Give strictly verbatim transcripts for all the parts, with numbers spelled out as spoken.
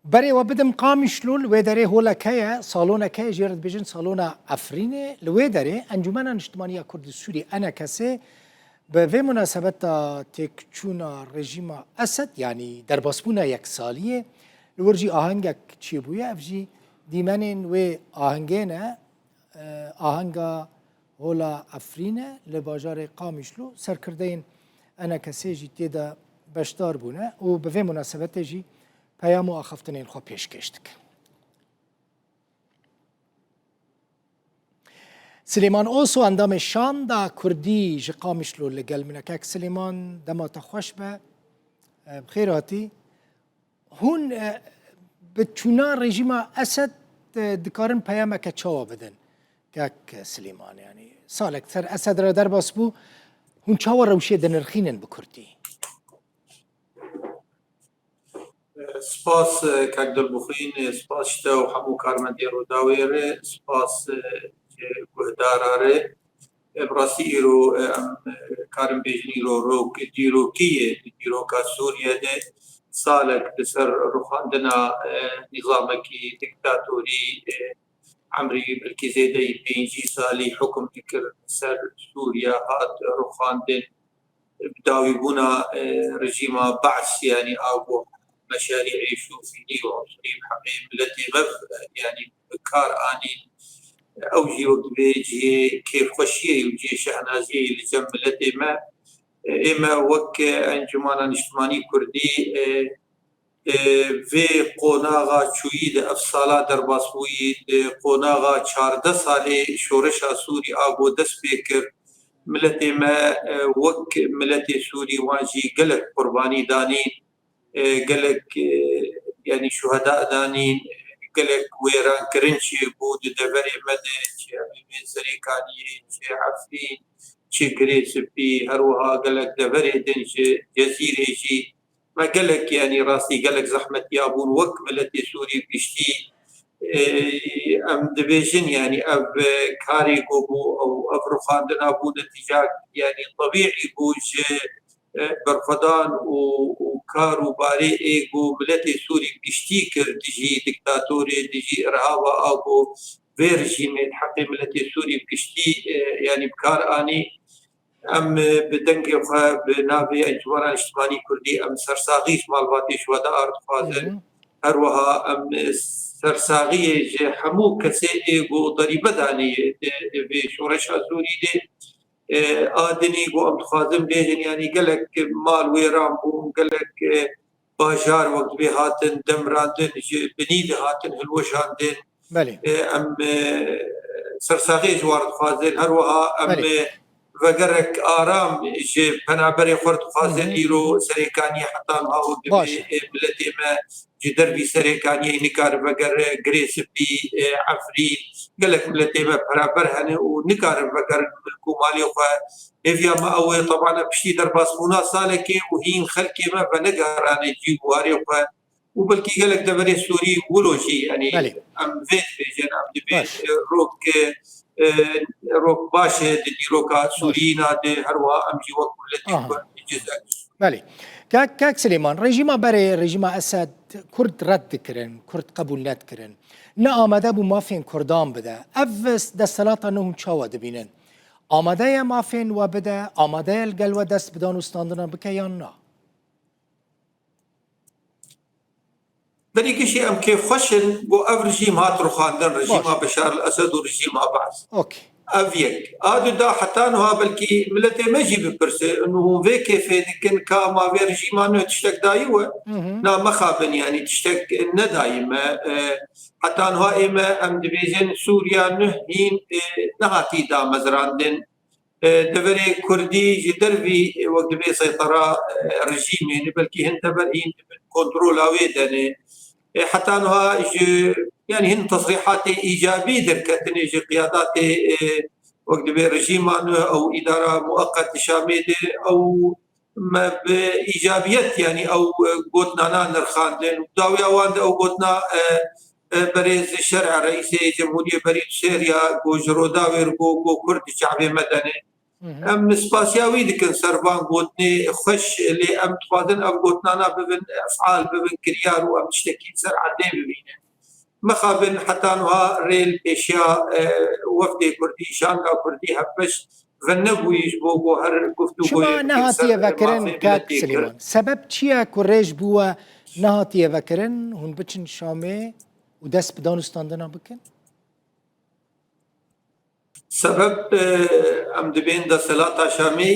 Berê we bidim Qamişlo, li wê derê holek heye, saloneke ye, jê re dibêjin Salona Efrînê. Li wê derê Encûmena Niştimanî ya Kurd li Sûrî, E N K S, bi vê munasebeta têkçûna rejîma Esed, yanî derbasbûna yeksaliyê, li wir jî ahengek çêbûye. Ev jî dîmenên wê ahengê ne, e, ahenga Hola Efrîn e, li bajarê Qamişlo. Serkirdeyên E N K S jî tê de beşdar bûne û bi vê munasebetê jî peyam û axaftinên xwe pêşkêş dikin. Silêman Oso, endamê Şanda Kurdî ji Qamişlo, li gel min e. Kek Silêman, dema te xweş be. Em, xêr hatî. Hûn, e, bi çûna rejîma Esed, e, dikarin peyameke çawa bidin? Kek Silêman, yanî salek ser Esed re derbas bû, hûn çawa rewşê dinirxînin bi kurtî? Spas, e, kak Dilbixwîn, e, spas ji te û hemû karmendê Rûdawê re, spas, e, ji guhdara re. E, bi rastî îro, e, em, e, karin bêjin îro rok dîrokî ye. Di dîroka Sûriye de salek li ser rûxandina, e, nîzamekî diktatorî, e, emrî belkî zêdeyî pêncî salî hukum dikir ser Sûriye hat rûxandin. Bi dawîbûna, e, rejîma Baas, yanî a ku meşarî'ê şofînî û unsurî bi heqê miletê me, yanî bi kar anîn, ew jî wek divê cihê kêfxweşiyê û cihê şehnaziyê li cem miletê me. Ê me wek Encûmana Niştimanî Kurdî, e, e, vê qonaxa çûyî di ev sala derbasbûyî, di qonaxa çardeh salê şoreşa Sûrî a ku dest pê kir, miletê me, e, wek miletê Sûrî wan jî gelek qurbanî danîn, e, gelek, e, yanî şuheda danîn, gelek wêrankirin çêbû di deverê me de, çi Evîvê Serêkaniyê, çi Efrîn, çi Girê Spî, her wiha gelek deverê din ji Cezîrê jî. Me gelek, yanî rastî gelek zehmetiya bûn wek miletê Sûrî giştî. Ê, em dibêjin, yanî ev, e, karê ku bû, ew, ev rûxandina bû netîcak, yanî tebîî bû ji, e, berxwedan û, û kar û barê ê ku miletê Sûrî giştî kir dijî diktatorê, dijî irhaba a ku vê rejîmê di heqê miletê Sûrî giştî, e, yanî bi kar anî. Em, e, bi dengê xwe, bi navê Encûmena Niştimanî Kurdî, em sersaxî ji malbatê şuheda dixwazin. Hı hı. Her wiha em, e, sersaxiyê ji hemû kesê ê ku derîbe danî di vê şoreşa Sûrî de, e, a dinî ku em dixwazin bêjin, yanî gelek mal wêran bûn, gelek, e, bajar wek divê hatin demrandin, ji binî de hatin hilweşandin. Belê. E, em, e, sersaxiyê ji wan dixwazin. Her wiha em, Belê. e, vegerek aram ji penaberê xwe dixwazin. Hı hı. Îro Serêkaniyê heta niha wek divê, Baş e. e, miletê me ji dervî Serêkaniyê nikare vegere Girê Spî, e, Efrîn. Gelek miletê me penaber hene û nikarin vegerin milk û malê xwe. Hêviya me ew e, teban e, piştî derbasbûna salekê û hîn xelkê me venegerane cî û warê xwe û belkî gelek deverê Sûrî wilo jî, yanî Belê. em vê dibêjin, em dibê, Baş. e, rok, e, e, rok baş e di dîroka Baş. Sûriyîna de, her wiha em jî wek miletê Aha. Kurd cizek. Belê. Kek, Kek Silêman, rejîma berê, rejîma Esed, Kurd red dikirin, Kurd qebûl nedikirin. Ne amade bû mafên Kurdan bide. Ev desthilata nû hûn çawa dibînin? Amade ye mafên we bide, amade ye li gel we dest bi dan û standinan bike yan na? Berî gişî em kêfxweş in ku ev rejîm hat rûxandin, rejîma Baş. Beşar el Esed û rejîma Baas. Okey. Ev yek. A du da heta niha belkî miletê me jî bipirse, û hûn vê kêfê dikin ka ma vê rejîma nû tiştek dayî we? Hı hı. Na mexabin, yanî tiştek nedayî me. E, heta niha ê me em dibêjin Sûriya nû hîn, e, nehatî damezrandin. E, deverê Kurdî ji dervî, e, wek dibê seytera, e, rejîmê ne, belkî hin dever hîn di bin kontrola wê de ne. E, heta niha ji, yanî hin tesrîhatê îcabî derketine ji qiyadatê, e, wek dibê rejîma nû ew îdara mueqet di Şamê de ew me bi îcabiyet, yanî ew, e, gotinana nirxandin. Dawiya wan de ew gotina, e, e, berêz Şer'e, reîsê Cemhuriyê berî di Sêriya, ku ji Rûdawê re got, ku Kurd di çavê me de ne. Em spasiya wî dikin ser van gotinê xweş, lê em dixwazin ev gotinana bibin efal, bibin kiryar û em tiştekî li ser erdê bibînin. Mixabin heta niha rê li pêşiya, e, wefdê kurdî, şanda kurdî hevbeş venebûyî ji bo ku her guftûgoyê Çima bikin nehatiye ser vekirin, mafê kak miletê Kurd. Silêman? Sebeb çi ye ku rê ji bo we nehatiye vekirin, hûn biçin Şamê û dest bi dan û standina bikin? Sebeb, e, em dibên desthilata Şamê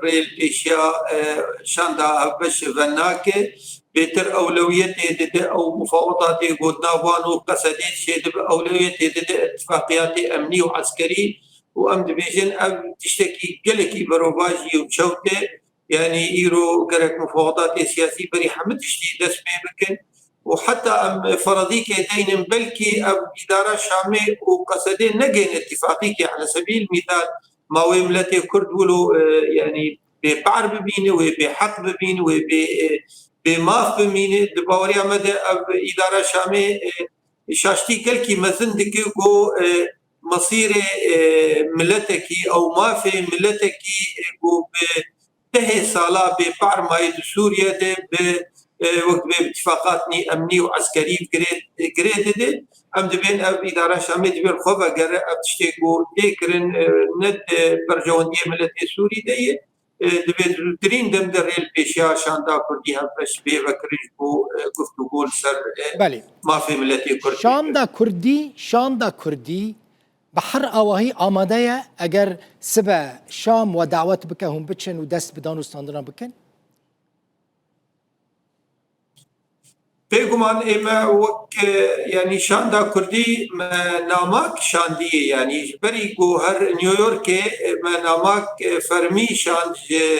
rê li pêşiya, e, şanda hevbeş venake, bêtir ewlewiyetê dide ew mufawedatê gotina van û Qesedê çêdibe, ewlewiyetê dide îtifaqiyatê emnî û eskerî û em dibêjin ev tiştekî gelekî berovajî û çewt e. Yanî îro gerek mufawedatê siyasî berî hemî tiştî dest pê bikin û heta em feredîkê deynin belkî ev îdara Şamê û Qesedê negên îtîfaqîkê, ele sebîl mîsal ma wê miletê Kurd wilo, e, yanî bêpar bibîne, wê bêheq bibîne, wê bê, e, bêmaf bimîne. Di baweriya me de ev îdara Şamê, e, şaştî gelkî mezin dike ku, e, mesîrê, e, miletekî ew mafê miletekî, e, ku bi dehê sala bêpar mayî di Sûriye de bi, e, wek dibê bi îtîfaqatnî emnî û eskerî girê, girê dide. Em dibên ev îdara Şamê dibên xwe vegere, ev tiştê ku tê kirin, e, ne di berjewendiyê miletê Sûrî de ye. E, divê di zûtirîn dem de rê li pêşiya şanda kurdî hevbeş bê vekirin ji bo, e, guftûgo li ser, e, Belê. mafê miletê Kurd. Şanda kurdî, şanda kurdî bi her awahî amade ye, eger sibe Şam we dawet bike hûn biçin û dest bi dan û standina bikin? Bêguman ê me wek, e, yanî şanda kurdî me namak şandiyê, yanî ji berî ku her New Yorkê, e, me namak, e, fermî şand ji,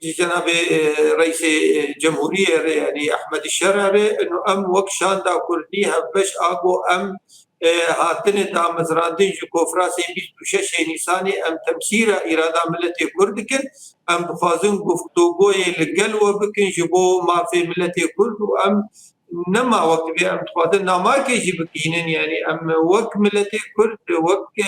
ji cenabê, e, reîsê, e, cemhûriyê re, yanî Ehmedî Şera re, ino em wek şanda kurdî hevbeş a ku em e, hatine damezrandin ji konferansê bîst û şeş Nîsanê, em temsîla îrada miletê Kurd dikin. Em dixwazin guftûgoyê li gel we bikin ji bo mafê miletê Kurd û em nema wek dibê em dixwazin namakê jî bigihînin. Yanî em wek miletê Kurd, wek,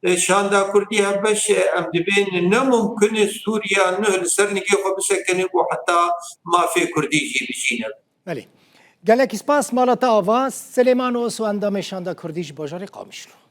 e, e, şanda Kurdî hevbeş, e, em dibên ne mumkin e Sûriya nuh li ser nigê xwe bisekine û heta mafê Kurdî jî bijîne. Belê. Gelek spas mala te ava. Silêman Oso, endamê Şanda Kurdî ji bajarê Qamişlo.